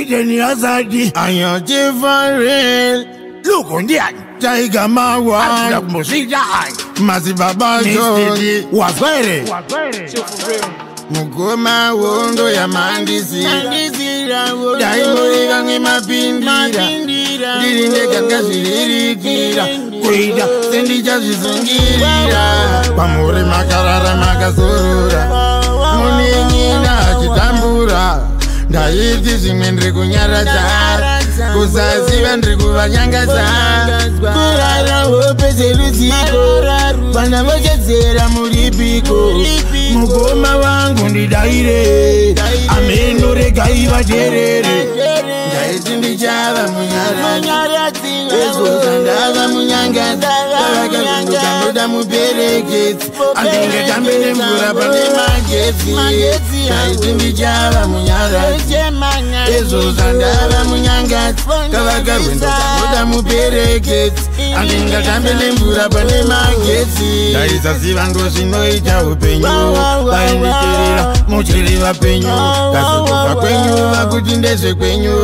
Eden Hazard Anyochi for real. Look ndiani Tiger Mawa kumbozviita ai Madzibaba John Wazwere Mukoma wondo yamandizira Dai muri vamwe mapindira Ndiri ndega ndazviririkira Kuita sendichazvisungirira Pamuri makarara makazorora Munin'ina achitambura Ndaiti zvimwe ndiri kunyaradza Kusaziva ndiri kuvanyangadza Kurara hope dzerudziko Vana vochedzera muripiko Mukoma wangu ndidaire Ameno regai vaterere Ndaiti ndichava munyaradzi Ezvo ndava munyangadzi Vavakazunguka ndoda muperekedzi Andingatambe nemvura pane magetsi Ndaiti ndichava munyaradzi Ezvo ndava munyangadzi Kavakarwendo kandoda muperekedzi Andingatambe nemvura pane magetsi Ndaisaziva ndozvinoita upenyu Vainditerera muchiri vapenyu Kasi kubva kwenyu vakuti ndezvekwenyu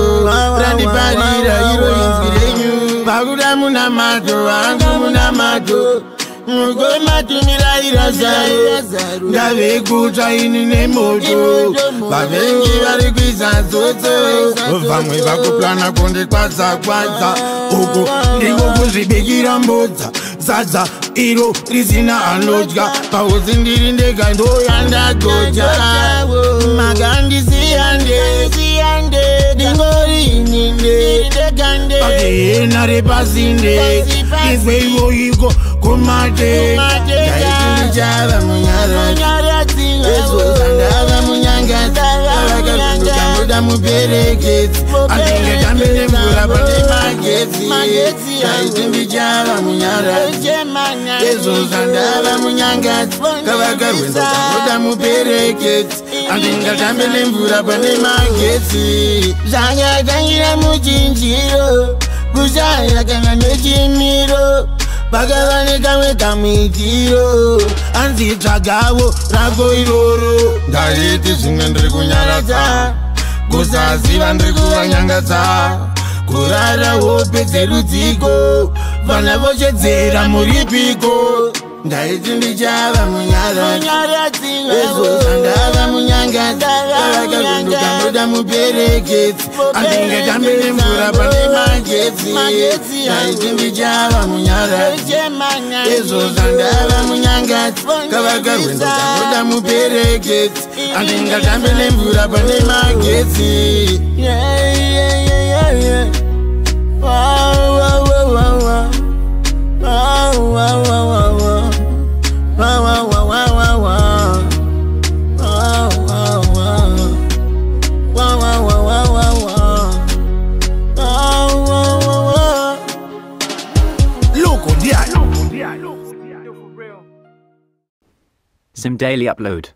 Randiparira iro inzwi renyu Pakuda munamato wangu munamato Mukoma tumirai Razaro Ndave kutsva ini nemoto Vavengi vari kuisa tsotso Vamwe vakuplana kundikwadza kwadza Uku ndiko kuzvibikira mbodza Sadza iro risina anodya Pautsi ndiri ndega ndoyandagodya Makandisiya ndingori ini Pagehena repasinde Izweiwo iko kumate Ndaiti ndichava munyaradzi Ezvo ndava munyangadzi Vavakazunguka ndoda muperekedzi Andingatambe nemvura pane magetsi Ndaiti ndichava munyaradzi Ezvo ndava munyangadzi Kavakarwendo kandoda muperekedzi Andingatambe nemvura pane magetsi Zvangatangira muchinjiro Kushaya kana nechimiro Pakava nekamwe kamuitiro Anzi tsvagawo rako iroro Ndaiti zvimwe ndiri kunyaradza Kusaziva ndiri kuvanyangadza Kurara hope dzerudziko Vana vochedzera muripiko Ndaiti ndichava munyaradzi Ezvo ndava munyangadzi Vavakazunguka ndoda muperekedzi Andingatambe nemvura pane magetsi Ndaiti ndichava munyaradzi Ezvo ndava munyangadzi Kavakarwendo kandoda muperekedzi Andingatambe nemvura pane magetsi Yeah, yeah, yeah, yeah. Wow, wow, wow, wow. Wow, wow, wow, wow. Wow, wow, wow, wow, wow. Wow, wow, wow. Wow, wow, wow, wow, wow. Wow, wow, wow, wow. Look ndiani Zim Daily Upload.